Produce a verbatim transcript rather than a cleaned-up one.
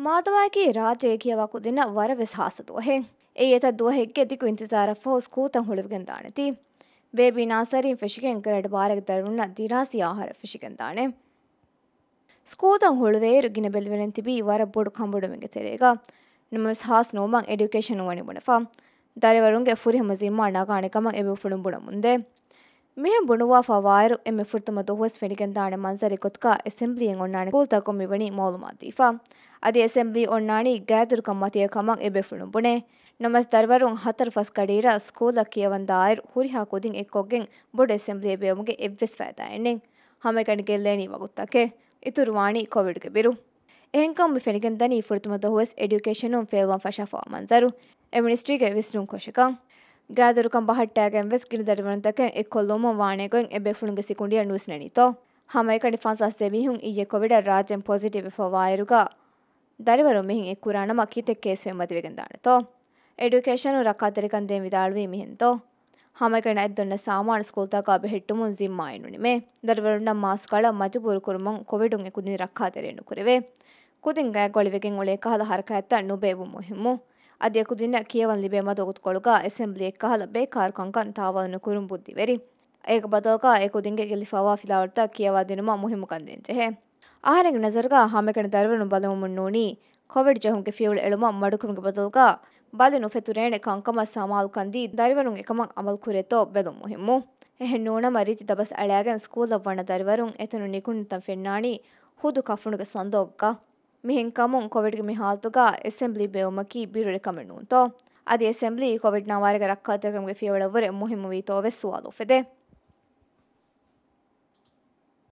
މާދަމާއަކީ ރާއްޖޭގެ ކިޔަވާ ކުދިންނަށް ވަރަށް ވެސް ހާއްސަ ދުވަހެއް. އެއީ އެތައް ދުވަހެއްގެ ދިގު އިންތިޒާރަށްފަހު ސްކޫލްތައް ހުޅުވިގެން ދާނެތީ. ބޭބީ ނާސަރީން ފެށިގެން ގްރޭޑް ބާރަގެ ދަރިވަރުންނަށް ދިރާސީ އަހަރަށް ފެށިގެން ދާނެ. ސްކޫލްތައް ހުޅުވޭއިރު ގިނަ ބެލިވެރިން ތިބީ ވަރަށް ބޮޑު ކަނބޮޑުމެއްގެ ތެރޭގަ. ނަމަވެސް ހާސް ނުވުމަށް އެޑިއުކޭޝަނުން ވަނީ ބުނެފަ. ދަރިވަރުންގެ ފުރިހަމަ ޒިންމާ ނަގާނެ ކަމަށް އެބޭފުޅުން ބުނަމުންދޭ. މިހެން ބުނުއްވާފަ ވާއިރު، އެންމެ ފުރަތަމަ ދުވަހުވެސް ފެނިގެންދާނެ މަންޒަރެއް ގޮތުގަ އެސެމްބްލީއެއް އޮންނާނެ ސްކޫލްތަކުން މިވަނީ މައުލޫމާތު ދީފަ. އަދި އެސެމްބްލީ އޮންނާނީ ގާތްދަރުކަން މަތިޔަކަމަށް އެބޭފުޅުން ބުނޭ. ނަމަވެސް ދަރިވަރުން ހަތަރު ފަސް ގަޑިއިރަށް ސްކޫލަށް ކިޔަވަން ދާއިރު ހުރިހާ ކުދިން އެއްކޮށްގެން ބޮޑު އެސެމްބްލީއެއް ބޭއްވުމުގެ އެއްވެސް ފައިދާއެއް ނެތް. ހަމައެކަނި ގެއްލޭނީ ވަގުތުތަކެއް. އިތުރުވާނީ ކޮވިޑްގެ ބިރު. އެހެންކަމުން މި ފެނިގެންދަނީ ފުރަތަމަ ދުވަހުވެސް އެޑިއުކޭޝަނުން ފެއިލްވާން ފަށާފަވާ މަންޒަރު. އެމިނިސްޓްރީގެ ވިސްނުންކޮށިކަން. ގާތްދަރުކަން ބަހައްޓާގެން ވެސް ގިނަ ދަރިވަރުންތަކެއް އެއްކޮށްލުމުން ވާނެ ގޮތް އެބޭފުޅުންގެ ސިކުނޑިއަށް ނުވިސްނެނީތޯ. ހަމައެކަނި ފަންސާސް ދެ މީހުން އިއްޔެ ކޮވިޑަށް ރާއްޖޭން ޕޮޒިޓިވް ވެފަ ވާއިރުގަ، ދަރިވަރުން މިހެން އެއްކުރާނަމަ ކިތެއް ކޭސްވެ މަތިވެގެން ދާނެތޯ؟ އެޑިއުކޭޝަނުން ރައްކާތެރިކަން ދޭން ވިދާޅުވީ މިހެންތޯ؟ ހަމައެކަނި އަތްދޮންނަ ސާމާނު ސްކޫލްތަކާ ބެހެއްޓުމުން ޒިންމާއެއް ނުނިމޭ. ދަރިވަރުންނަށް މާސް ކަޅަން މަޖުބޫރު ކުރުމުން ކޮވިޑުން އެކުދިން ރައްކާތެރިއެއް ނުކުރެވޭ. ކުދިން ގާތްގަ އޮޅިވެގެން އުޅޭ ކަހަލަ ހަރަކާތްތައް ނުބޭއްވުން މުހިއްމު. އަދި އެކުދިންނަށް ކިޔަވަން ލިބޭ މަދު ވަގުތުކޮޅުގަ އެސެމްބްލީއެއް ކަހަލަ ބޭކާރު ކަންކަން ތާވާލު ނުކުރުން ބުއްދިވެރި. އޭގެ ބަދަލުގަ އެކުދިންގެ ގެއްލިފަވާ ފިލާވަޅުތައް ކިޔަވާދިނުމަށް މުހިއްމުކަން ދޭންޖެހޭ. އަހަރެންގެ ނަޒަރުގަ ހަމައެކަނި ދަރިވަރުން ބަލަމުމުން ނޫނީ، ކޮވިޑް ޖެހުމުގެ ފިޔަވަޅު އެޅުމަށް މަޑުކުރުމުގެ ބަދަލުގަ ބަލި ނުފެތުރޭނެ ކަންކަމަށް ސަމާލުކަން ދީ، ދަރިވަރުން އެކަމަށް އަމަލު ކުރޭތޯ ބެލުން މުހިއްމު. އެހެން ނޫނަމަ ރީތި ދަބަސް އަޅާގެން ސްކޫލަށް ވަންނަ ދަރިވަރުން އެތަނުން ނިކުންނަތަން ފެންނާނީ ހުދު ކަފުނުގެ ސަންދޯގަކަށް. މިހެންކަމުން ކޮވިޑްގެ މި ހާލަތުގަ އެސެމްބްލީ ބޭއްވުމަކީ ބިރުވެރިކަމެއް ނޫންތޯ؟ އަދި އެސެމްބްލީ ކޮވިޑް ނަވާރަގެ ރައްކާތެރިކަމުގެ ފިޔަވަޅަށްވުރެ މުހިއްމުވީތޯ ވެސް ސުވާލު އުފެދޭ.